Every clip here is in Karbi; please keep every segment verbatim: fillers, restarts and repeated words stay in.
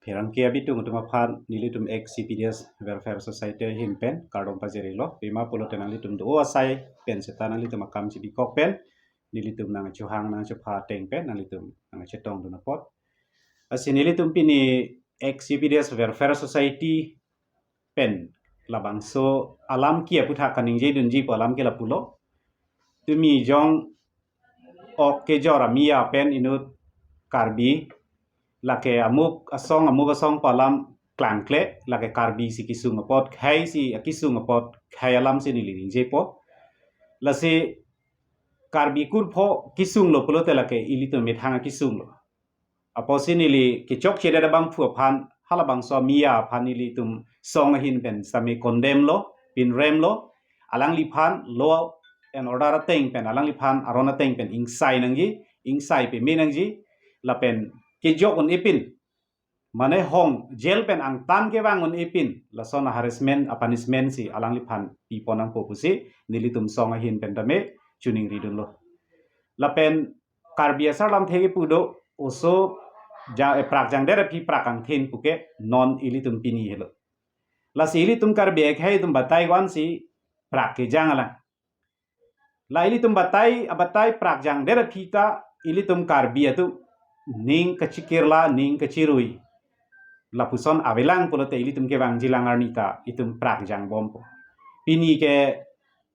Pherangke abitung atum aphan nelitum ex C P D S Welfare Society ahin pen kardom pajirlo. Pima pulote nanglitum do asai pen seta nanglitum akam chibikok pen nelitum nangchohang nangchopha ateng pen nanglitum nangchetongdun apot. Lasi nelitum pini ex C P D S Welfare Society pen labangso alam ke aphuthak kaningjedunji pu alam ke lapulo. Tumi jong ok kejor a-Miya pen inut Karbi, lake amuk asong amuk asong pu alam klangkle, lake Karbi si kesung apot khei si, kesung apot khei alam si neli ningjepo. Lasi Karbi kurpho kesunglo pulote lake ilitum methang kesunglo. Apotsi neli kechokchedet abangphu aphan, halabangso a-Miya aphan nelitum song ahin pen sami condemn lo, pinrem lo, alangliphan law and order ateng pen, alangliphan aron ateng pen ingsai nangji, ingsai peme nangji, lapen kejok un-epin, mane hong jail pen angtan kevang un-epin, lason a-harassment, a-punishment si alangliphan pipon nangpo pusi nelitum song ahin pen tame choningridunlo. Lapen Karbi asar lamthe kepu do, oso ja, eh, prak jangdet aphi prak kangthin puke non ilitum pini helo. Lasi ilitum Karbi akhei atum batai ko-an si prak kejang alang. La ilitum batai, abatai prak jangdet aphi ta ilitum Karbi atum ning kachikirla, ning kachirui. Lapuson avelang pulote ilitum kevangjilang arni ta itum prak jangbompo. Pini ke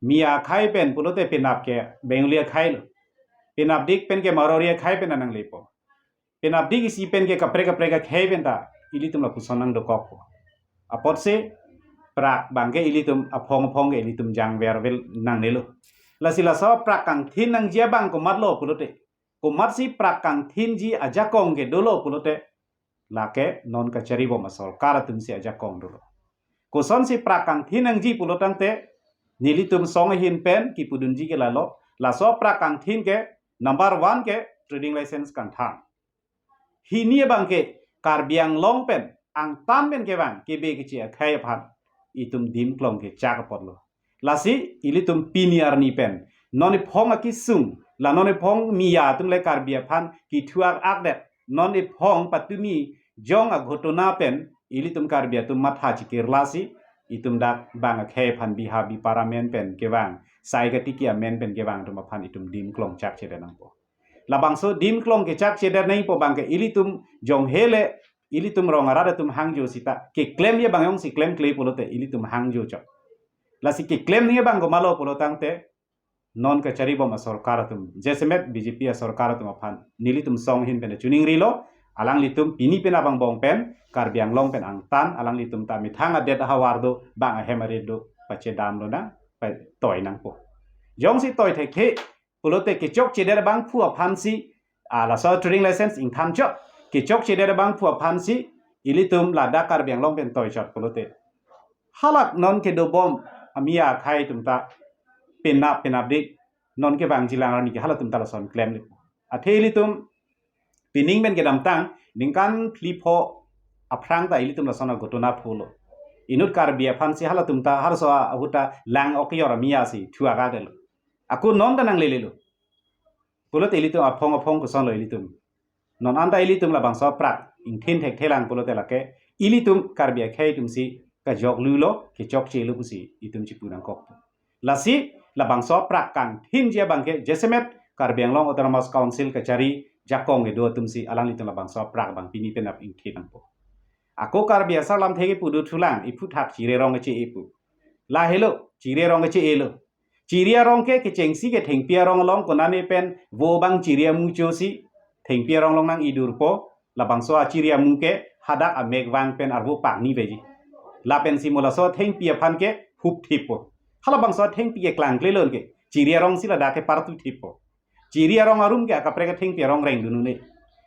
Miya akhei pen pulote penap ke Bengali akhei lo. Penapdik pen ke Marwari akhei pen nanglepo. Penapdik isi pen ke kaprek kaprek akhei pen ta ilitum lapuson nangdokokpo. Apotsi prak abangke ilitum aphong aphong ke ilitum jangvervel nangnelo. Lasi laso prak kangthin nangji abang komatlo pulote, komatsi prak kangthinji ajakong ke dolo pulote, lake non kacharibom asorkar atumsi ajakong dolo. Kosonsi prak kangthin nangji pulo tangte, nelitum song ahin pen kipudunji ke lalo, laso prak kangthin ke number one ke trading license kangthang. Hini abangke Karbi Anglong pen angtan pen kevang kebe keche akhei aphan itum dimklong kechak apotlo. Lasi ilitum pini arni pen non iphong akesung, la non iphong Miya atum le Karbi aphan kithuak akdet, non iphong patumi jong aghotona pen ilitum Karbi atum matha chikirlasi itum dak bang akhei aphan biha bipara amen pen kevang, sai katiki amen pen kevang atum aphan itum dimklong chakchedet nangpo. Labangso dimklong kechakchedet nangpo abangke ilitum jong hele ilitum rong arat atum hangjo sita keklemji abang jongsi klemkle pulote ilitum hangjo chot. Lasi keklemji abang komatlo pulo tangte, non kacharibom asorkar atum, jasemet B J P asorkar atum aphan nelitum song ahin pen choningrilo, alanglitum pini pen abang bong pen Karbi Anglong pen angtan alanglitum ta methang adet ahavar do, bang ahem arit do, pachedam lonang, patoi nangpo. Jongsi toi thekthe pulote kechokchedet abangphu aphansi, ah, laso trading license ingthan chot, kechokchedet abangphu aphansi ilitum ladak Karbi Anglong pen toi chot pulote, halak non kedobom a-Miya akhei atum ta penap penapdik non kevangjilang arni ke halatum ta lason klemle. Athe ilitum pining pen kedamtang ningkan phli pho aphrang ta ilitum lason aghotona pholo. Inut Karbi aphansi halatum ta halaso ahut ta lang ok kejor a-Miya si thuak akdelo. Ako non ta nanglelelo. Pulote ilitum aphong aphong kosonlo ilitum. Non anta ilitum labangso prak ingthin thekthelang pulote lake ilitum Karbi akhei atumsi kajoklulo, kechokchelo pusi itum chipu nangkok. Lasi labangso prak kangthinji abangke jasemet Karbi Anglong Autonomous Council kachari jakong kedo atumsi alanglitum labangso prak abang pini penap ingthin nangpo. Ako Karbi asar lamthe kepu do thulang, iphuthak chiri arong keche-e pu. Lahelo, chiri arong keche-elo. Chiri arong ke kechengsi ke thengpi arong along konane pen vo abang chiri amu chosi thengpi arong along nang-idurpo, labangso achiri amu ke hadak amek vang pen arvo pakni veji. Lapensi mo laso thengpi aphan ke hupthippo. Halabangso thengpi ke klangkle lon ke chiri arong si ladak ke partuthippo. Chiri arong arum ke akaprek athengpi arong rengdun un-e.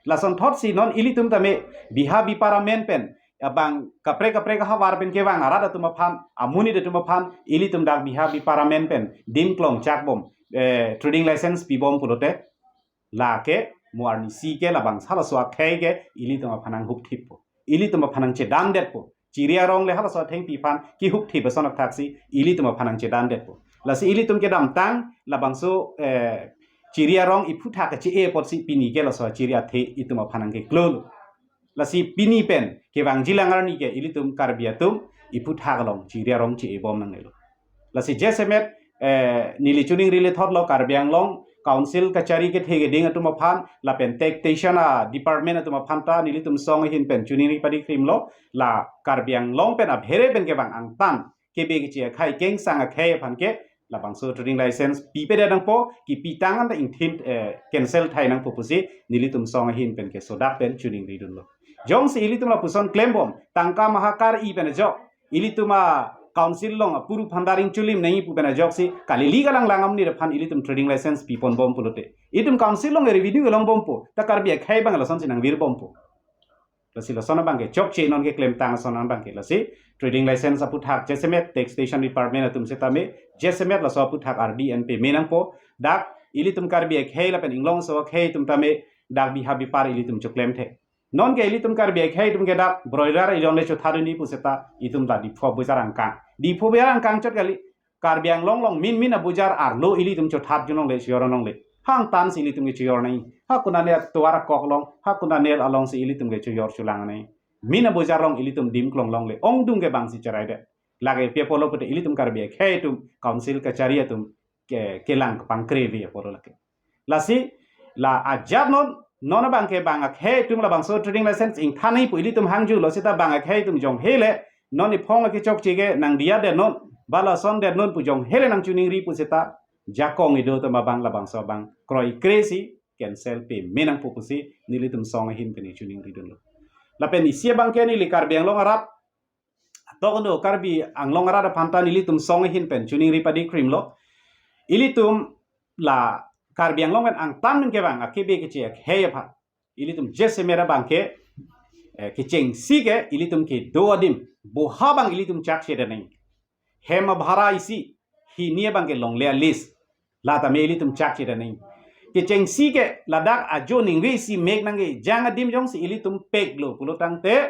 Lasonthotsi non ilitum tame biha bipara amen pen abang kaprek kaprek ahavar pen kevang arat atum aphan, amonit atum aphan ilitum dak biha bipara amen pen dimklong chakbom, eh, trading license pibom pulote, lake mo arnisi ke labangso halaso akhei ke ilitum aphan nanghupthippo, ilitum aphan nangchedandetpo. Chiri arong le halaso athengpi aphan kihupthip ason athaksi ilitum aphan nangchedandetpo. Lasi ilitum kedamtang labangso, eh, chiri arong iphuthak keche-e apotsi pini ke laso chiri athe itum aphan nangkeklolo. Lasi pini pen kevangji alang arni ke ilitum Karbi atum iphuthak along chiri arong chi-e bom nangnelo. Lasi jasemet, eh, neli choningri le thotlo, Karbi Anglong Council kachari kethe keding atum aphan lapen taxation a department atum aphan ta nelitum song ahin pen choningri padikrimlo, la Karbi Anglong pen aphere pen kevang angtan kebe keche akhei, kengsang akhei aphan ke labangso trading license pipedet nangpo, kipitang anta ingthin, eh, cancel thai nangpo pusi nelitum song ahin pen ke sodak pen choningridunlo. Jongsi ilitum lapuson klembom, tangka maha kar-i pen ajok, ilitum a council along apuru phandar ingchulim nangji pu pen ajoksi kali-li kalang lang amonit aphan ilitum trading license piponbom pulote, itum council along revenue kelongbompo, ta Karbi akhei abang lasonsi nangvirbompo. Lasi lason abang ke chokche, non keklemtang ason abang ke. Lasi trading license aphuthak jasemet taxation department atum setame, jasemet laso aphuthak ardi an peme nangpo. Dak ilitum Karbi akhei lapen inglongso akhei atum tame dak biha bipar ilitum choklemthe. Non ke ilitum Karbi akhei atum ke dak broiler ejon le chothat dunji pu seta itum ta Diphu abojar angkang, Diphu abojar angkang chot kali, Karbi Anglong along min min abojar arlo ilitum chothat jun longle, chojor longle. Hangtan si ilitum ke chojor nangji. Ha konane atovar akok along, ha konane alongsi ilitum ke chojor cholang nangji. Min abojar along ilitum dim klong longle. Ongdung ke bang si cheraide. Lake pi apotlo pulote ilitum Karbi akhei atum, council kachari atum ke kelang kepangkre ave apotlo lake. Lasi la ajat non, non abang ke bang akhei atum labangso trading license ingthan nangji pu ilitum hangjulo seta bang akhei atum jong hele non iphong ake chokche ke nangdiyadet non, ba lason det non pu jong hele nangchoningri pu seta jakong ido atum abang labangso abang kroikre si cancel peme nangpo pusi nelitum song ahin pen choningridunlo. Lapen isi abang ke neli Karbi Anglong arat, atok uno Karbi Anglong arat aphan ta nelitum song ahin pen choningri padikrimlo. Ilitum la Karbi Anglong pen angtan pen kevang akebe keche akhei aphan ilitum jasemet abang ke, eh, kechengsi ke ilitum kedo adim boha abang ilitum chakchedet nangji. Hem abhara isi hini abang ke longle a-lease, la tame ilitum chakchedet nangji. Kechengsi ke ladak ajo ningve isi mek nangkejang adim jongsi ilitum peklo pulo tangte,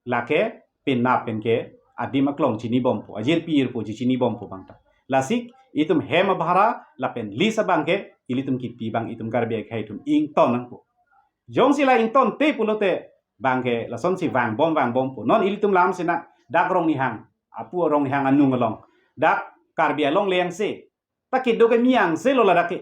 lake penap pen ke adim aklong chinibompo, ajirpi irpo ji chinibompo bang ta. Lasi itum hem abhara lapen lease abang ke ilitum kipi abang itum Karbi akhei atum ington nangpo. Jongsi la ingtonte pulote bang ke lasonsi vangbom vangbompo. Non ilitum lam sina dak Rongnihang, apu Rongnihang anung along, dak Karbi alongle angse, ta kedo ke mi angse lo ladak ke.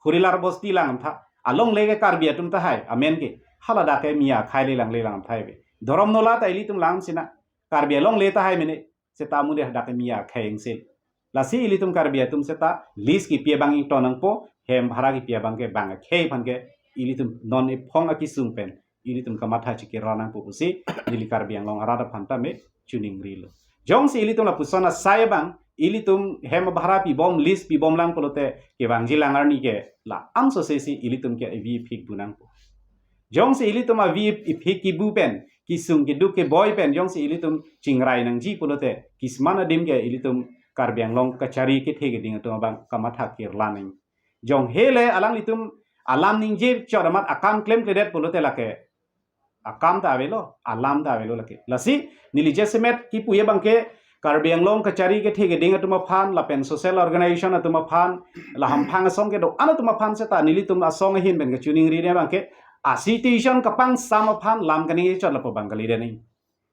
Hurilar Bosti lang amtha. Alongle ke Karbi atum tahai, amen ke. Hala dak ke mi akhei le lang le lang amthai ave. Dhorom nola ta ilitum lang sina Karbi alongle tahai mene, seta amonit dak ke mi akhei angse. Lasi ilitum Karbi atum seta lease kipi abang ington nangpo, hem bhara kipi abang ke bang akhei aphan ke ilitum non iphong akesung pen ilitum kamatha chikirla nangpo pusi neli Karbi Anglong arat aphan tame choningrilo. Jongsi ilitum lapuson asai abang, ilitum hem bhara pibom, lease pibom lang pulote kevangji alang arni ke la-an sose si ilitum ke avi iphik bu nangpo. Jongsi ilitum avi iphik kebu pen, kesung keduk keboi pen jongsi ilitum chingrai nangji pulote, kisman adim ke ilitum Karbi Anglong kachari kethe keding atum abang kamatha kirla nangji. Jong hele alanglitum alam ningje chot amat akam klemkledet pulote lake akam ta avelo, alam ta avelo lake. Lasi neli jasemet kipuji abang ke Karbi Anglong kachari kethe keding atum aphan lapen social organization atum aphan, la hamphang asong kedo-an atum aphan seta nelitum asong ahin pen kachoningri abang ke, a-situation kapangsam aphan lam kaningje chot lapu abang kalidet nangji.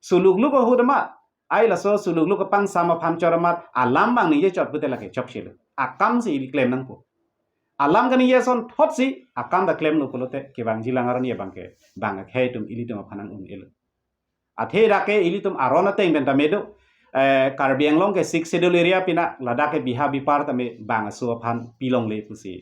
Sulukluk ahut amat, ai laso sulukluk kapangsam aphan chot amat alam abang ningje chot pute lake chokchelo. Akam si ili klem nangpo. Alam kaningje asonthot si akam ta klemlo pulote kevangji alang arni abang ke bang akhei atum ilitum aphan nang-un-elo. Athe dak ke ilitum aron ateng pen tame do, eh, Karbi Anglong ke Sixth Schedule area pina, ladak ke biha bipar tame bang aso aphan pilongle pusi,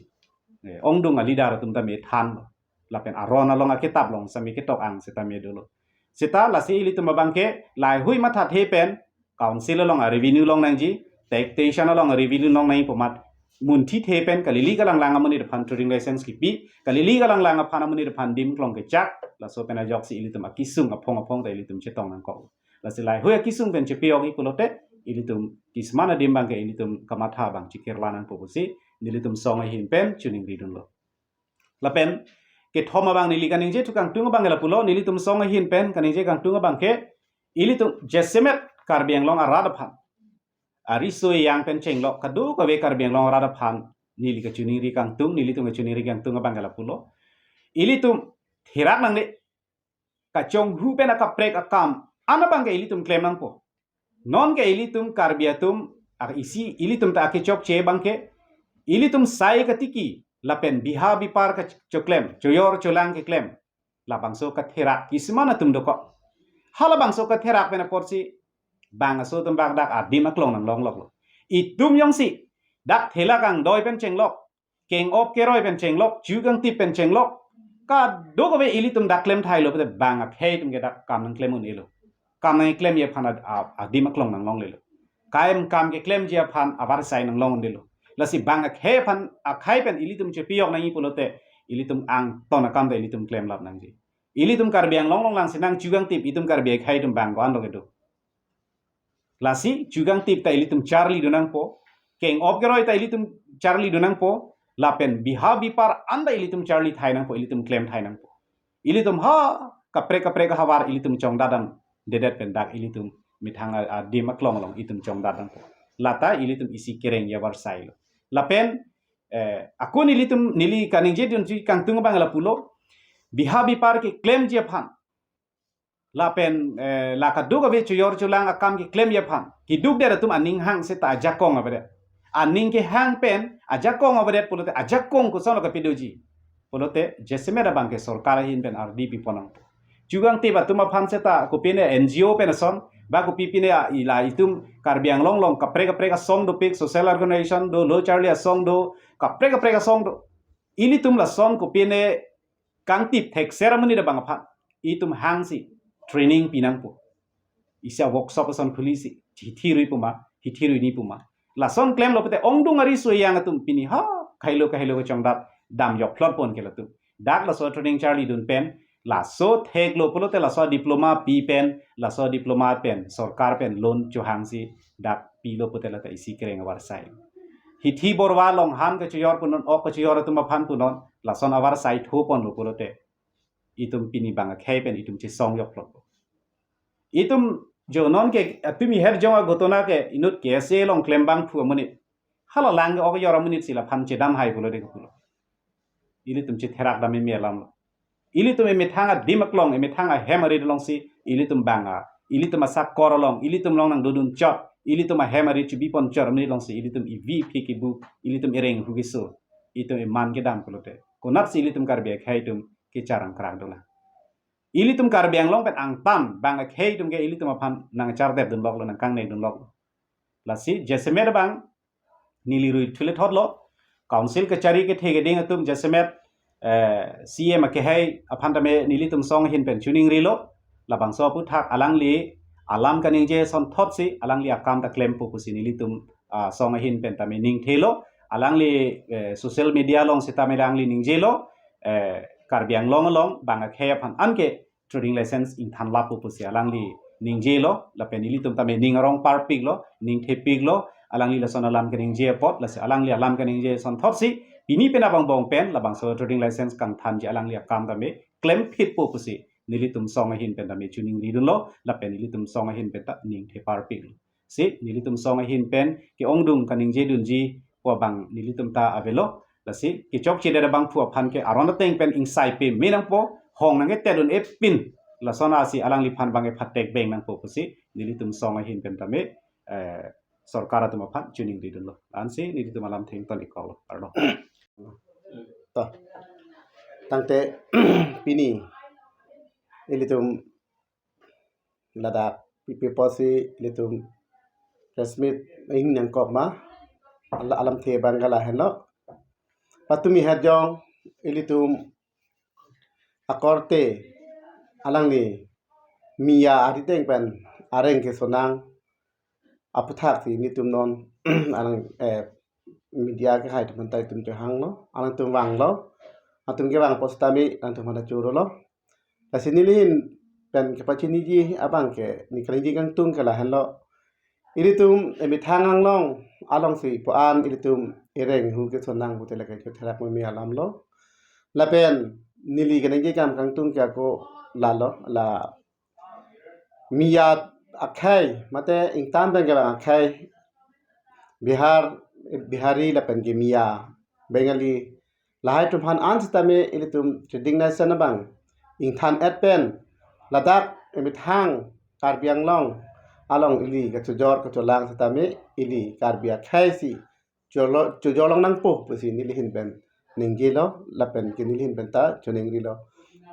eh, ongdung a-leader atum tame thanlo. Lapen aron along akitap along sami ketok ang seta me dolo. Seta lasi ilitum abang ke laheihui mathathe pen council along a-revenue long nangji, taxation along a-revenue long nangji pu amat munthithe pen kali-li kalanglang amonit aphan trading license kipi, kali-li kalanglang aphan amonit aphan dim klong kechak, laso pen ajoksi ilitum akesung aphong aphong ta ilitum chetong nangkok. Lasi laheihui akesung pen chepi-ok-ji pulote ilitum kisman adim abang ke ilitum kamatha abang chikirla nangpo pusi nelitum song ahin pen choningridunlo. Lapen kethom abang neli kaningje thu kangtung abang ke lapulo, nelitum song ahin pen kaningje kangtung abang ke ilitum jasemet Karbi Anglong arat aphan, ariso ejang pen chenglok kadokave Karbi Anglong arat aphan neli kachoningri kangtung, nelitum kachoningri kangtung abang ke lapulo. Ilitum therak nangne, kachonghu pen akaprek akam an abangke ilitum klem nangpo. Non ke ilitum Karbi atum, a isi ilitum ta akechokche abangke, ilitum sai katiki lapen biha bipar kachoklem, choyor cholang keklem, labangso katherak kisman atum dokok. Halabangso katherak pen apotsi bang aso atum bang dak adim aklong nanglongloklo. Itum jongsi dak thela kangdoi pen chenglok, keng-op keroi pen chenglok, chu kangtip pen chenglok, kadokave ilitum dak klem thailo pute bang akhei atum ke dak kam nangklem un-elo. Kam nangklemji aphan ad-, a-, adim aklong nanglonglelo. Kaim kam keklemji aphan avarsai nanglong un-elo. Lasi bang akhei aphan, akhei pen ilitum chepijok nangji pulote ilitum angton akam ta ilitum klemlap nangji. Ilitum Karbi Anglong along langsi nang chu kangtip, itum Karbi akhei atum bang ko-an lo kedo. Lasi chu kangtip ta ilitum charlidun nangpo, keng-op keroi ta ilitum charlidun nangpo, lapen biha bipar an ta ilitum charli thai nangpo, ilitum klem thai nangpo. Ilitum ha kaprek kaprek ahavar ilitum chongdadam dedet pen dak ilitum methang a-, adim aklong along itum chongdadampo. Lata ilitum isi kereng avarsailo. Lapen, eh, akun ilitum neli kaningje dunji kangtung abang lapulo, biha bipar keklemji aphan, lapen, eh, la kadokave choyor cholang akam keklemji aphan, keduk der atum aning hang seta ajakong avedet. Aning kehang pen ajakong avedet pulote ajakong kosonlo kapedoji pulote jasemet abangke sorkar ahin pen ardi pipon nangpo. Chu kangtip atum aphan seta kopine N G O pen ason, ba kopipine a-, ila itum Karbi Anglong along kaprek kaprek asong dopik, social organization do, lo charli asong do, kaprek kaprek asong do. Ilitum lason kopine kangtip thekser amonit abang aphan itum hangsi training pi nangpo. Isi a-workshop ason khulisi, hithi rui puma, hithi rui ni puma. Lason klemlo pute ongdung ari suyang atum pini ha, kailo kailo kachongdat dam jokphlot pon ke latum. Dak laso training charlidun pen, laso theklo pulote laso diploma pi pen, laso diploma pen, sorkar pen loan chohangsi dak pilo pute lata isi kereng avarsai. Hithi borwa along han kachoyor punon, ok kachoyor atum aphan punon, lason avarsai tho ponlo pulote itum pini bang akhei pen itum chesong jokphlot. Itum jo non ke atumi her jong agotona ke inut K S A along klem bangphu amonit, hala lang ke ok yor amonit si laphan chedam hai pulo de pulo. Ilitum chetherak dam imi alamlo. Ilitum emethang adim aklong, emethang ahem arit alongsi ilitum bang a, ilitum asakor along, ilitum along nangdodun chot, ilitum ahem arit chebipon chot amonit alongsi ilitum ivi iphi kebu, ilitum ereng hu keso, itum eman kedam pulote konatsi ilitum Karbi akhei atum kecharang krak dolang. Ilitum Karbi Anglong pen angtan bang akhei atum ke ilitum aphan nangchardep dunloklo, nangkangnei dunloklo. Lasi jasemet abang neli rui thule thotlo, council kachari kethe keding atum jasemet, eh, C M akehai aphan tame nelitum song ahin pen chuningrilo, labangso aphuthak alangli alam kaningje asonthotsi alangli akam ta klempo pusi nelitum, ah, song ahin pen tame ningthelo, alangli, eh, social media along sitame alangli ningjelo, eh, Karbi Anglong along bang akhei aphan anke trading license ingthan lapu pusi alangli ningjelo, lapen ilitum tame ning arong parpiklo, ningthepiklo, alangli lason alam kaningje apot, lasi alangli alam kaningje asonthotsi pini pen abang bong pen labangso trading license kangthanji alangli akam tame klemphitpo pusi nelitum song ahin pen tame chuningridunlo, lapen nelitum song ahin pen ta ningtheparpiklo. Si nelitum song ahin pen ke-ongdung kaningje dunji pu abang nelitum ta avelo. Lasi kechokche det abangphu aphan ke aron ateng pen ingsai peme nangpo, hong nangketet un-e pin, lason asi alangliphan abang ephatek beng nangpo pusi nelitum song ahin pen tame, eh, sorkar atum aphan chuningridunlo. Ansi nelitum alam thengton ikoklo, arlo. To. Tangte pini ilitum ladak pipi apotsi ilitum press meet ing nangkok ma, ala-, alamthe abang ke lahenlo. Patumi het jong ilitum akorte alangli Miya arideng pen areng kesonang aphuthak si nelitum non alang, eh, media kehai atum aphan ta itum chehanglo, alangtum vanglo, atum kevang apot sitame alangtum aphan ta chorolo. Lasi neli ahin pen kepachiniji abang ke, neli kaningje kangtung ke lahenlo. Ilitum emethang anglong alongsi pu-an ilitum ereng hu kesonang pute lake chotherak meme alamlo. Lapen neli kaningje kam kangtung ke ako lalo, la Miya akhei, mate ingtam pen kevang akhei, Bihar, Bihari lapen ke Miya, Bengali, lahai atum aphan an sitame ilitum trading license abang ingthan-et pen ladak emethang Karbi Anglong along ili kachojor kacholang setame ili Karbi akhei si cholo-, chojor long nangpo pusi neli ahin pen ningjelo, lapen ke neli ahin pen ta choningrilo.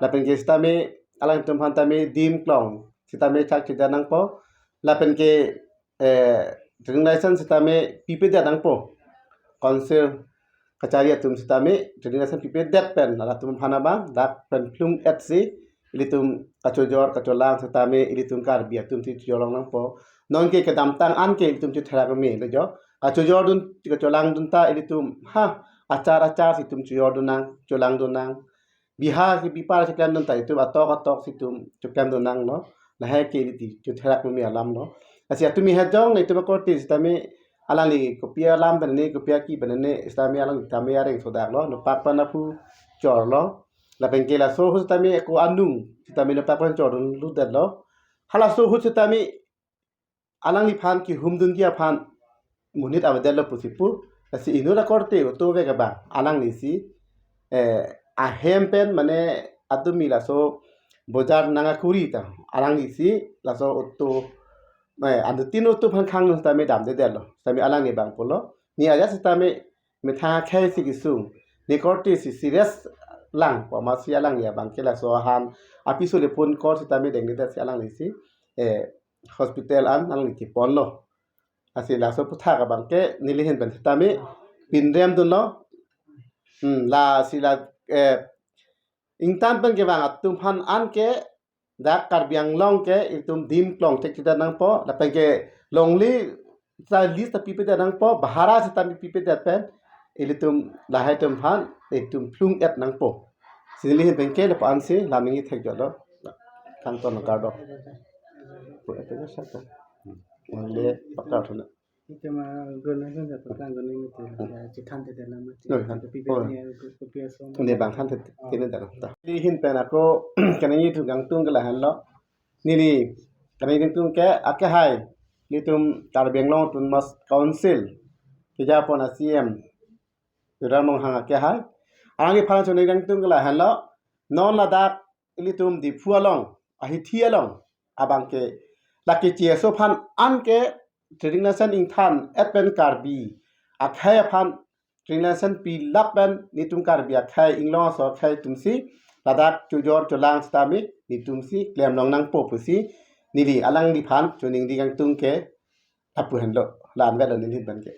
Lapen ke setame alangtum aphan tame dim klong setame chak chida nangpo. Lapen ke, eh, trading license setame pipedet nangpo. Council kachari atum setame trading license pipedet pen, latum aphan abang dak pen phlung-et si ilitum kachojor kacholang setame ilitum Karbi atum si chojor long nangpo. Non ke kedamtang an ke ilitum chetherak meme lo jo. Kachojor dun, kacholang dun ta ilitum ha achar achar si itum chojor dun nang, cholang dun nang. Biha si bipar si klem dun ta itum atok atok si itum choklem dun nanglo. Lahai ke ili ti chetherak meme alam lo. Lasi atum ihet jong nelitum akorte setame alangli kopi alam pen ne, kopi aki pen ne setame alangli tame areng sodak lo, nopak pen aphu chor lo. Lapen ke laso ahut setame ako anung setame nopak pen chor dun lutdet lo. Halaso ahut setame alangliphan kehum dunji aphan monit avedetlo pusi pu. Lasi inut akorte auto vek abang alangli si, eh, ahem pen mane adumi laso bojar nang akuri ta alangli si laso auto, eh, anuttin auto aphan khang setame damdedetlo. Setame alangli abang pulo, ne ajat setame methang akhei si kesung, ne korte si serious lang pu amatsi alangli abang ke laso ahan apiso le phone call setame dengdedet si alangli si, eh, hospital an alangli keponlo. Lasi laso aphuthak abang ke neli ahin pen setame pinrem dunlo. Hmm, lasi la, eh, ingtan pen kevang atum aphan an ke dak Karbi Anglong ke itum dim klong chek chida nangpo, lapen ke longle ta lease ta pipedet nangpo, bahara setame pipedet pen ilitum lahai atum aphan itum phlung-et nangpo. Si neli ahin pen ke lapu-an si lam ningje thekjolo. Kangton kardom. Pu ete sa ta. Onle pakar thuna. Ite ma guna guna pakar guna ini tu. Ya, cithan te dana mati. No, han. Tapi oh, ni kopi aso. Ini bang han te, ini dah ta. Neli ahin pen ako kaningje thu kangtung ke lahenlo. Neli kaningje kangtung ke akehai ilitum Karbi Anglong Autonomous Council kejapon a-C E M Tuliram Ronghang akehai. Alangliphan choningje kangtung ke lahenlo. Non ladak ilitum Diphu along, ahithi along abang ke lake G S O aphan an ke trading license ingthan-et pen Karbi akhei aphan trading license pilap pen netum Karbi akhei inglong aso akhei atum si ladak chojor cholang setame netum si klem long nangpo pusi neli alangliphan choningje kangtung ke lapu henlo, la-an vetlo neli ahin pen ke.